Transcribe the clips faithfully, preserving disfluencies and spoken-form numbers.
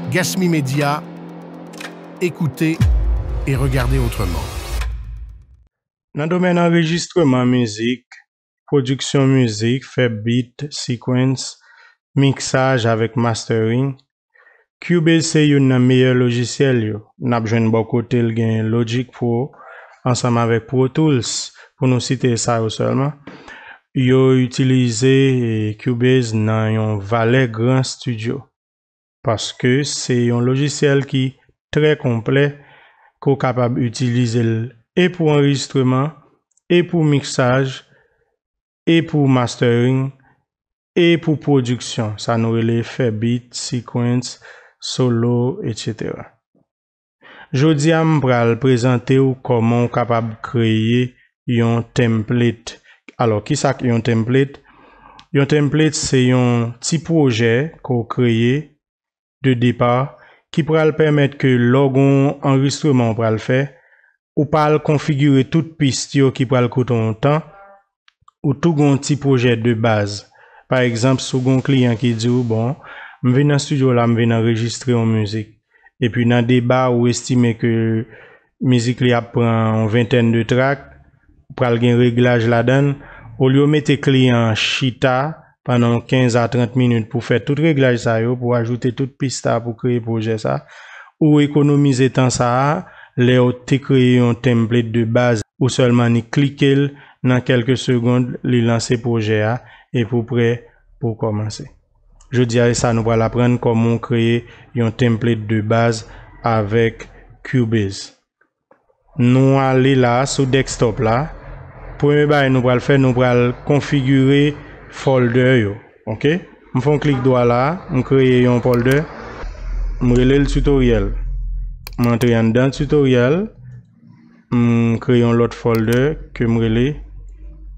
Guest Me Media, écoutez et regardez autrement. Nan domèn anrejistreman mizik, pwodiksyon mizik, fè beat, sequence, miksaj avèk mastering, Cubase se youn nan meyè lojisyèl yo. N ap jwenn bò kote l gen Logic Pro ansanm avèk Pro Tools, pou nou site sa yo sèlman. Yo itilize, eh, Cubase nan yon valè gran estidyo. Paske se yon lojisyèl ki trè konplè, ke w kapab itilize l e pou anrejistreman, e pou miksaj, e pou mastering, e pou pwodiksyon. Sa nou rele fè beat, sequence, solo, et cetera. Jodi a, m pral prezante w kòman w kapab kreye yon template. Alò, ki sa k yon template? Yon template, se yon ti pwojè ke w kreye de depa ki pral pèmèt ke lè w gen yon anrejistreman w pral fè, ou pa al konfigire tout pis yo ki pral koute w tan, ou tou gen yon ti pwojè de baz. Pa egzanp, si w gen yon kliyan ki di w, "Bon, m vin nan estidyo la, m vin anrejistre yon mizik." Epi nan deba, ou estime ke mizik li ap pran yon ventèn de trak, pral gen reglaj ladan l, olye w mete kliyan an chita pandan yon kenz a trant minit pou fè tout reglaj sa yo, pou ajoute tout pista pou kreye pwojè sa, ou ekonomize tan sa a, lè w te kreye yon template de baz, ou sèlman ni klike l, nan kèlke segonn, li lanse pwojè a, epi w prè pou w kòmanse. Jodi a, e sa nou pral aprann kòman w kreye yon template de baz avèk Cubase. Nou ale la sou desktop la. Premye bagay nou pral fè, nou pral konfigire folder yo. Oke? M fè yon klik dwa la, m kreye yon folder. M rele l tutorial. M antre anndan tutorial. M kreye yon lòt folder ke m rele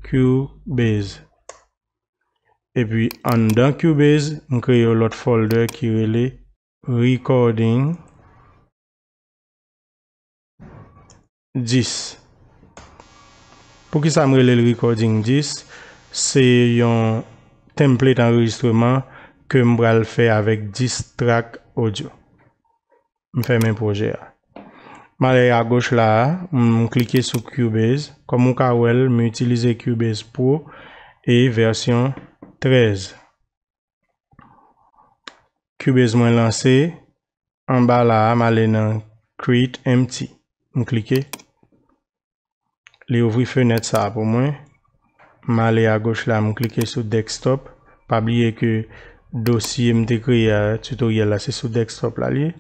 Cubase. Epi anndan Cubase, m kreye yon lòt folder ki rele Recording dis. Poukisa m rele l Recording dis? Se yon template anrejistreman ke m pral fè avèk dis track audio. M fèmen pwojè a. M ale agoch la a, m klike sou Cubase. Kòm ou ka wè l, m itilize Cubase Pro e vèsyon trèz. Cubase mwen lanse. Anba la a, m ale nan Create Empty. M klike. Li ouvri fenèt sa a pou mwen. M ale agoch la, m klike sou Desktop. Pa bliye ke dosye m te kreye a, tutorial la, se sou Desktop la li ye.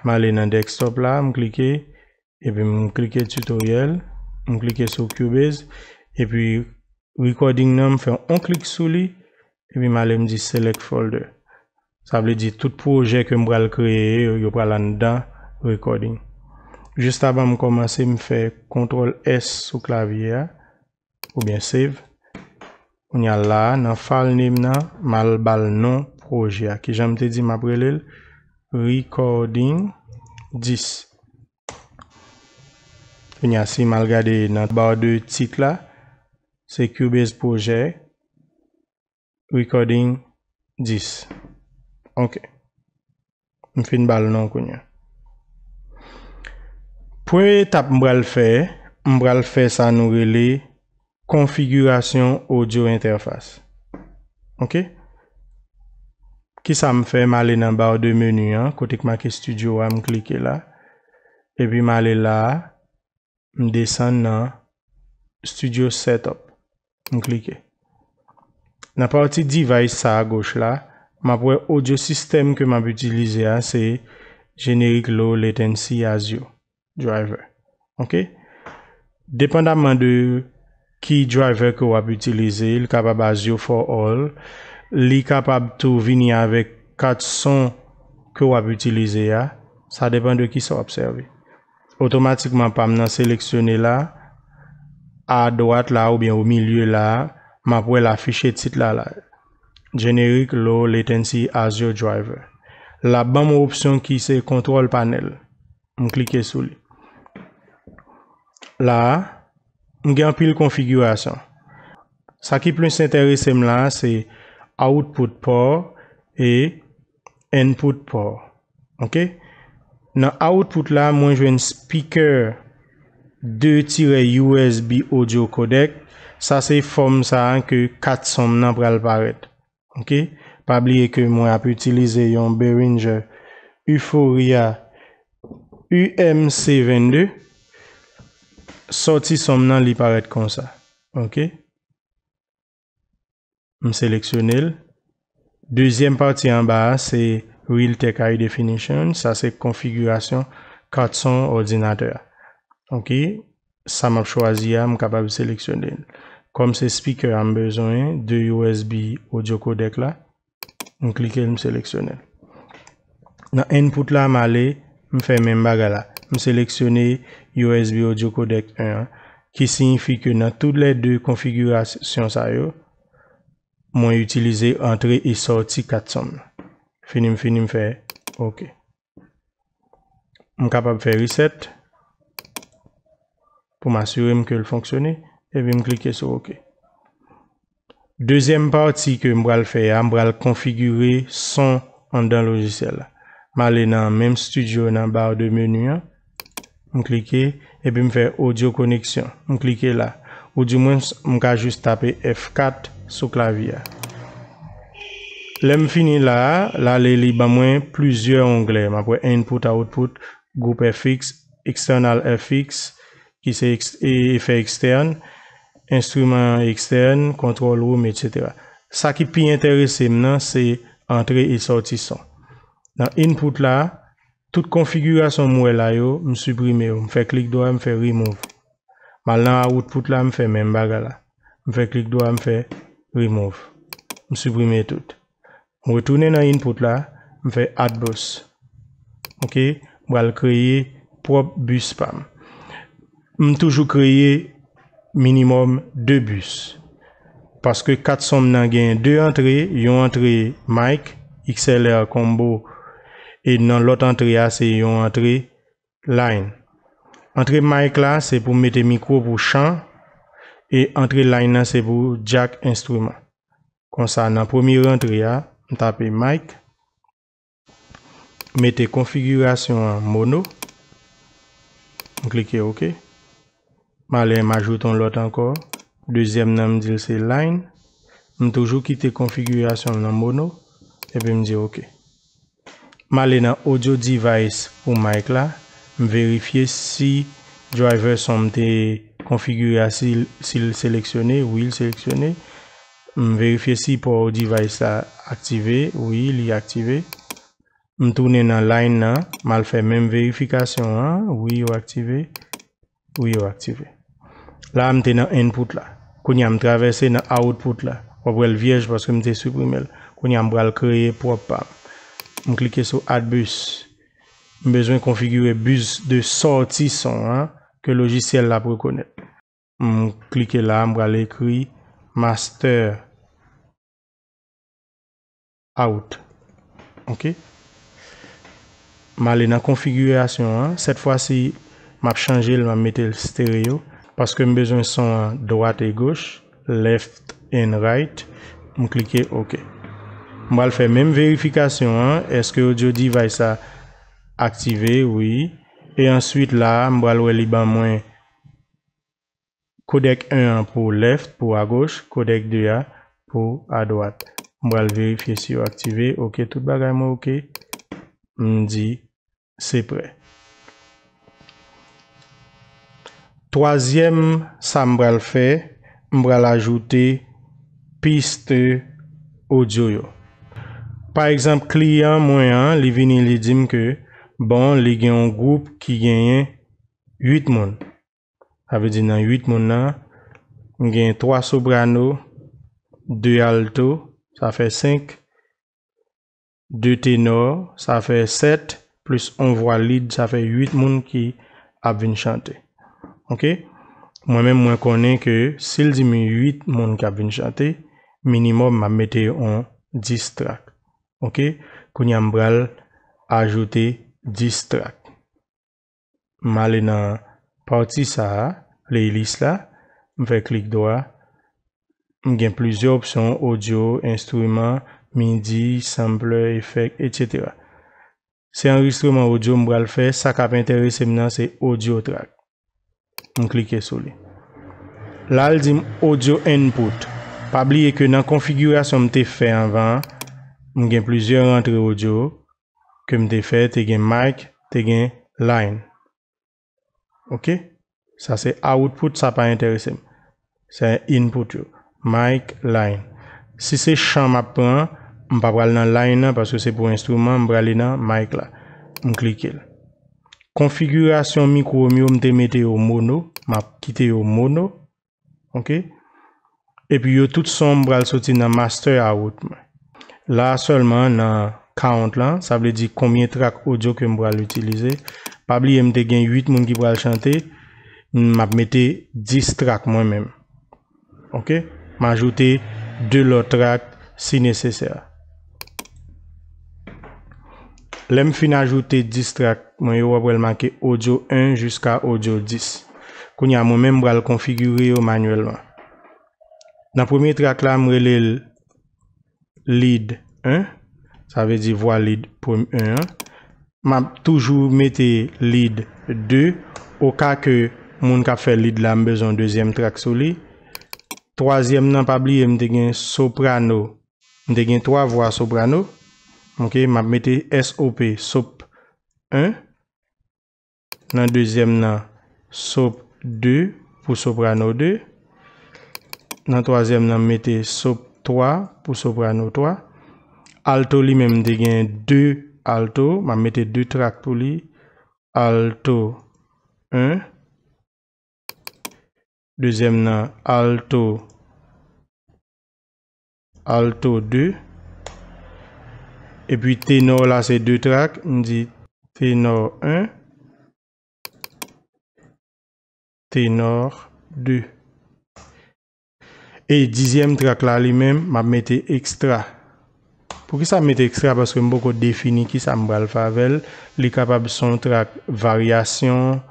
M ale nan Desktop la, m klike, epi m klike Tutorial, m klike sou Cubase, epi Recording nan, m fè yon klik sou li, epi m ale m di Select Folder. Sa vle di tout pwojè ke m pral kreye yo, yo pral anndan Recording. Jis avan m kòmanse, m fè kontwòl S sou klavye a, oubyen Save. Kounye a la, nan file name nan, m al ba l non pwojè a. Kijan m te di m ap rele l? Recording dis. Kounye a, si m al gade nan bar de tit la, se Cubase Project Recording dis. Ok. M fin ba l non kounye a. Premye etap m pral fè, m pral fè sa nou rele konfigirasyon audio interface. Ok? Kisa m fè? M ale nan bar de menu an, kote k make studio a, m klike la. Epi m ale la, m desann nan Studio Setup. M klike. Nan pati device sa a goch la, m ap wè audio system ke m ap itilize a se Generic Low Latency Audio Driver. Ok? Depandaman de ki driver ke w ap itilize, li kapab Audio for All, li kapab tou vini avèk kat son ke w ap itilize a, sa depann de kisa w ap sèvi. Otomatikman pa m nan seleksyone la, a dwat la oubyen o milye la, m ap wè l afiche tit la la. Generic Low Latency Audio Driver. L ap ban m yon opsyon ki se Control Panel. M klike sou li. La, m gen anpil konfigirasyon. Sa ki plis enterese m la, se output port e input port. Ok? Nan output la, mwen jwenn speaker de tirè U S B audio codec. Sa se fòm sa a ke kat son m nan pral parèt. Ok? Pa bliye ke mwen ap itilize yon Behringer Euphoria U M C vennde. Sòti son m nan, li parèt konsa. Ok? M seleksyone l. Dezyèm pati anba a, se Realtek High Definition. Sa se konfigirasyon kat son òdinatè a. Ok? Sa m ap chwazi a, m kapab seleksyone l. Kòm se speaker a m bezwen, de U S B audio codec la, m klike l, m seleksyone l. Nan input la, m ale, m fè menm bagay la. M seleksyone U S B audio codec en an, ki siyifi ke nan tout lè de konfigirasyon sa yo, mwen itilize antre e sòti kat son m nan. Fini m fini, m fè ok. M kapab fè reset pou m asire m ke l fonksyone, epi m klike sou ok. Dezyèm pati ke m pral fè a, m pral konfigire son anndan lojisyèl la. M ale nan menm studio nan bar de menu an, m klike, epi m fè audio connection. M klike la. Ou di mwen, m ka jis tape F kat sou klavye a. Lè m fini la a, l ale li ban mwen plizyè onglè. M ap wè input, output, group F X, external F X, ki se eks- e- efè ekstèn, enstriman ekstèn, control room, et cetera. Sa ki pi enterese m nan, se antre e sòti son. Nan input la, tout konfigirasyon m wè la yo, m siprime yo. M fè klik dwat, m fè remove. M al nan output la, m fè menm bagay la. M fè klik dwat, m fè remove. M siprime tout. M retounen nan input la, m fè add bus. Ok, m pral kreye pwòp bus pa m. M toujou kreye minimòm de bus. Paske kat son m nan gen de antre, yon antre mic, X L R combo, e nan lòt antre a se yon antre line. Antre mic la se pou mete mikwo pou chan, e antre line nan se pou jack enstriman. Konsa, nan premye rantre a, m tape mic, mete konfigirasyon an mono, m klike ok. M ale m ajoute yon lòt ankò. Dezyèm nan m di l se line. M toujou kite konfigirasyon m nan mono, epi m di ok. M ale nan audio device pou mic la, m verifye si driver son m te konfigire a, si, si l seleksyone, wi l seleksyone. M verifye si pò device la aktive, wi li aktive. M tounen nan line nan, m al fè menm verifikasyon an, wi yo aktive, wi yo aktive. La a m te nan input la. Kounye a m travèse nan output la. W ap wè l vyèj paske m te siprime l. Kounye a m pral kreye pwòp pa m. M klike sou add bus. M bezwen konfigire bus de sòti son an ke lojisyèl la ap rekonèt. M klike la, m pral ekri master out. Ok. M ale nan konfigirasyon an. Sèt fwa si m ap chanje l, m ap mete l stereo. Paske m bezwen son an dwat e goch, left and right. M klike ok. M pral fè menm verifikasyon an. Èske audio device la aktive? Wi. E answit la, m pral wè li ban mwen codec en an pou left, pou agoch, codec de a pou adwat. M pral verifye si yo aktive. Ok, tout bagay mwen ok. M di se prè. Twazyèm sa m pral fè, m pral ajoute piste audio yo. Pa egzanp, kliyan mwen an, li vini, li di m ke, bon, li gen yon gwoup ki genyen uit moun. Sa vle di nan uit moun nan, m gen twa soprano, de alto, sa fè senk, de tenò, sa fè sèt, plis yon vwa lead, sa fè uit moun ki ap vin chante. Ok? Mwen menm, mwen konnen ke si l di m uit moun k ap vin chante, minimòm m ap mete yon dis track. Ok? Kounye a m pral ajoute dis track. M ale nan pati sa a, playlist la, m fè klik dwat, m gen plizyè opsyon, audio, enstriman, midi, sampler, effect, et cetera. Se anrejistreman odyo m pral fè, sa k ap enterese m nan se audio track. M klike sou li. La, l di m audio input. Pa bliye ke nan konfigirasyon m te fè anvan an, m gen plizyè rantre odyo ke m te fè, te gen mic, te gen line. Ok? Sa se output, sa pa enterese m. Se input yo. Mic, line. Si se chan m ap pran, m pa pral nan line nan paske se pou enstriman, m prale nan mic la. M klike l. Konfigirasyon mikwo m yo, m te mete yo mono, m ap kite yo mono. Ok? Epi yo tout son m pral soti nan master out mwen. La sèlman nan count lan, sa vle di konbyen track audio ke m pral itilize. Pa bliye m te gen uit moun ki pral chante, m ap mete dis track mwen menm. Ok? M ajoute de lòt track si nesesè. Lè m fin ajoute dis track mwen yo, w ap wè l make audio en jiska audio dis. Kounye a, mwen menm m pral konfigire yo manyèlman. Nan premye track la, m rele l lead en, sa vle di vwa lead prem-, en an. M ap toujou mete lead de, oka ke moun k ap fè lead la, m bezwen yon dezyèm track sou li. Twazyèm nan, pa bliye, m te gen soprano. M te gen twa vwa soprano. Ok, m ap mete S O P, sop en. Nan dezyèm nan, sop de pou soprano de. Nan twazyèm nan, m mete sop twa pou soprano twa. Alto li menm, m te gen de alto. M ap mete de track pou li. Alto en. Dezyèm nan, alto, alto de. Epi tenò la, se de track. M di tenò en, tenò de. E dizyèm track la, li menm, m ap mete ekstra. Poukisa m mete ekstra? Paske m poko defini kisa m pral fè avè l. Li kapab se yon track varyasyon,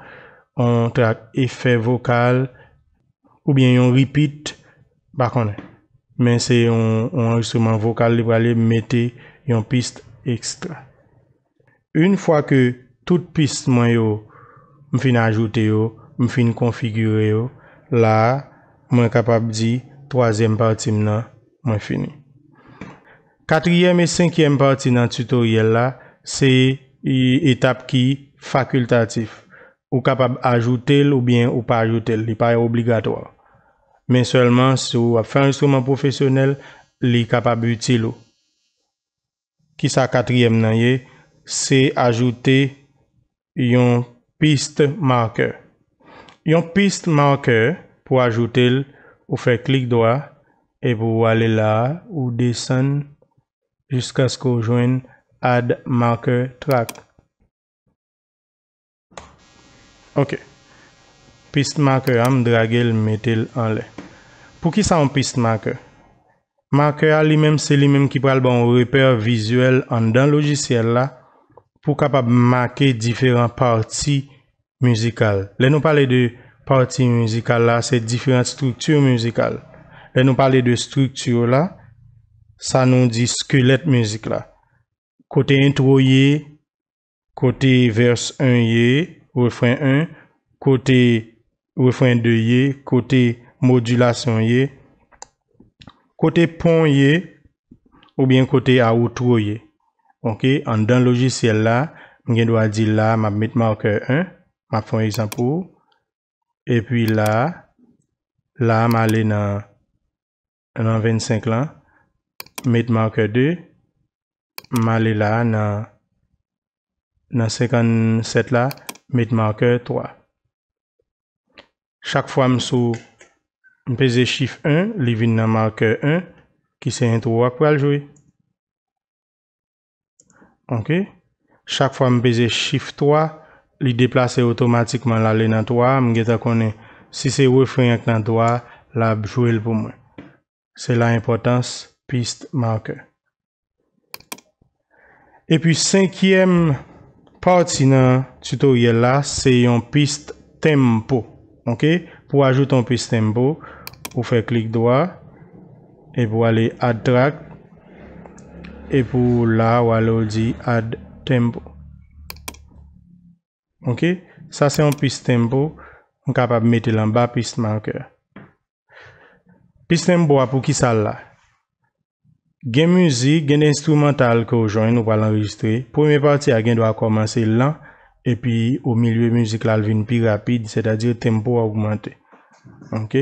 yon track efè vokal, oubyen yon repeat, pa konnen. Men se yon, yon anrejistreman vokal li pral ye, m mete yon pis ekstra. Yon fwa ke tout pis mwen yo, m fin ajoute yo, m fin konfigire yo, la a, mwen kapab di twazyèm pati m nan, mwen fini. Katriyèm e senkyèm pati nan tutoriel la, se e-, etap ki fakiltatif. Ou kapab ajoute l oubyen ou pa ajoute l, li pa obligatwa. Men sèlman si w ap fè anrejistreman pwofesyonèl, li kapab itil ou. Kisa katriyèm nan ye? Se ajoute yon pist marker. Yon pist marker, pou ajoute l, ou fè klik dwa, epi w ale la, ou desann jiskaske w jwenn add marker track. Ok. Pist marker a, m drage l, m mete l anlè. Poukisa yon pist marker? Marker a li menm, se li menm ki pral ba w yon repè vizyèl anndan lojisyèl la pou w kapab make diferan pati mizikal. Lè nou pale de pati mizikal la, se diferan estrikti mizikal. Lè nou pale de estrikti la, sa nou di skelèt mizik la. Kote entwo ye, kote vès en ye, refren en, kote refren de ye, kote modilasyon ye, kote pon ye, oubyen kote outro ye. Ok, anndan lojisyèl la, m gen dwa di la, m ap met marker en, m ap fè yon egzanp pou ou. Epi la, la, m ale nan, nan vennsenk lan, met marker de, m ale la nan, nan senkannsèt la, met marker twa. Chak fwa m sou, m peze chif en, li vin nan marker en, ki se entwo a k pral jwe. Ok? Chak fwa m peze chif twa, li deplase otomatikman, l ale nan twa a. M gentan konnen si se refren an k nan twa a, l ap jwe l pou mwen. Se la enpòtans pist marker. Epi senkyèm pati nan tutoriel la, se yon pist tempo. Ok? Pou ajoute yon pist tempo, ou fè klik dwa, epi w ale add track, epi w la, w ale w di add tempo. Ok? Sa se yon pis tempo, m kapab mete l anba pis marker. Pis tempo a pou ki sa l la? Gen mizik, gen de enstrimantal ke w jwenn, ou pral anrejistre. Premye pati a gen dwa kòmanse lan, epi o milye mizik la, l vin pi rapid, sètadi tempo a ogmante. Ok?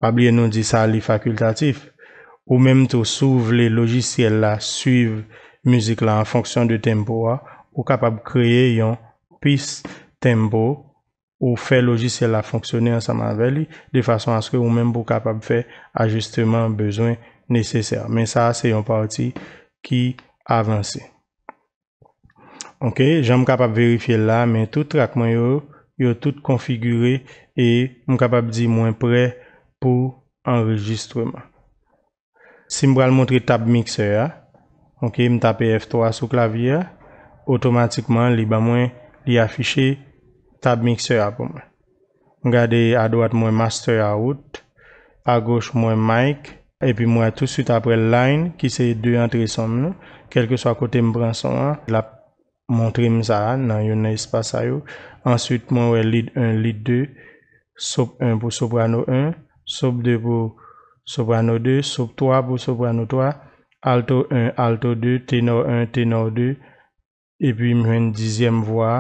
Pa bliye nou di sa li fakiltatif. Ou menm tou, si w vle lojisyèl la swiv mizik la an fonksyon de tempo a, ou kapab kreye yon pis tempo ou fè lojisyèl la fonksyone ansanm avè li, de fason aske ou menm pou kapab fè ajisteman bezwen nesesè. Men sa a se yon pati ki avanse. Ok, jan m kapab verifye l la, men tout trak mwen yo, yo tout konfigire e m kapab di mwen prè pou anrejistreman. Si m pral montre tab miksè a, ok, m tape F twa sou klavye a, otomatikman li ban mwen, li afiche tab miksè a pou mwen. M gade adwat mwen master out, agoch mwen mic, epi m wè touswit apre line ki se de antre son m nan, kèlkeswa kote m pran son an, l ap montre m sa a nan youn nan espas sa yo. Answit, mwen wè lead en, lead de, sop en pou soprano en, sop de pou soprano de, sop twa pou soprano twa, alto en, alto de, tenò en, tenò de, epi m jwenn dizyèm vwa a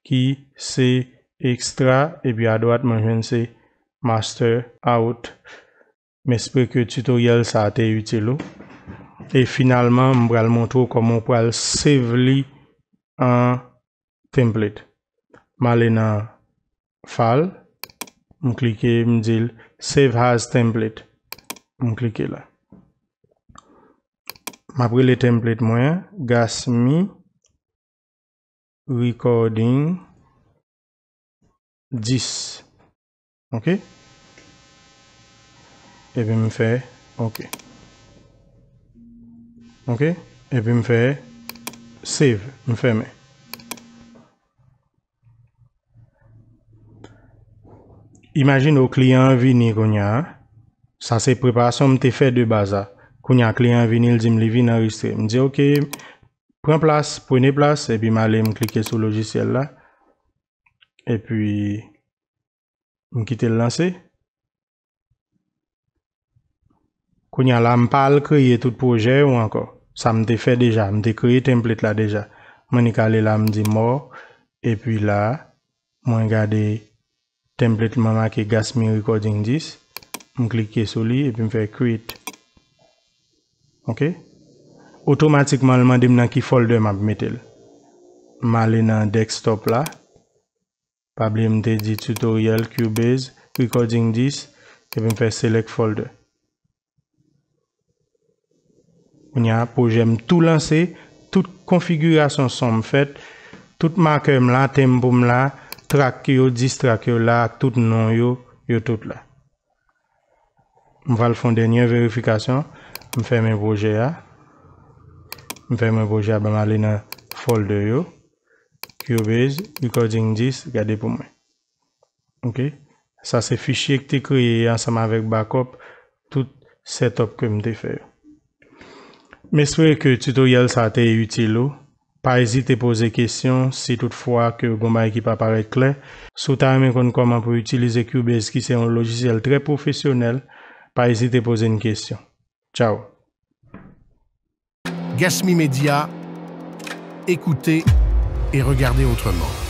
ki se extra, epi adwat mwen jwenn se master out. M espere ke tutoriel sa a te itil ou. E finalman, m pral montre w kòman w pral save li an template. M ale nan file, m klike, m di l save as template. M klike la. M ap rele template mwen an Gasmi Recording dis. Ok? Epi m fè ok. Ok? Epi m fè save, m fèmen. Imajine w kliyan an vini kounye a. Sa se preparasyon m te fè de baz la. Kounye a kliyan an vini, l di m li vin anrejistre. M di ok, pran plas, premye plas, epi m ale m klike sou lojisyèl la. Epi m kite l lanse. Kounye a la, m pa al kreye tout pwojè yo ankò. Sa m te fè deja, m te kreye template la deja. M annik ale la, m di more, epi la, mwen gade template mwen make Gasmi Recording dis. M klike sou li, epi m fè create. Ok? Otomatikman, l mande m nan ki folder m ap mete l. M ale nan desktop la. Pa bliye m te di tutoriel Cubase Recording dis, epi m fè select folder. Kounye a, pwojè m tou lanse, tout konfigirasyon son m fèt, tout makè m la, tempo m la, trak yo, dis trak yo la, ak tout non yo, yo tout la. M pral fè yon dènye verifikasyon. M fèmen pwojè a. M fèmen pwojè a, ban m ale nan folder yo. Cubase, Recording dis, gade pou mwen. Ok? Sa se fichye ki te kreye ansanm avèk backup, tout setup ke m te fè yo. M espere ke tutoriel sa te itil ou. Pa ezite poze kesyon si toutfwa ke gon bagay ki pa parèt klè. Si w ta renmen konn kòman pou w itilize Cubase, ki se yon lojisyèl trè pwofesyonèl, pa ezite poze n kesyon. Tchao. Gasmi Media, écoutez et regardez autrement.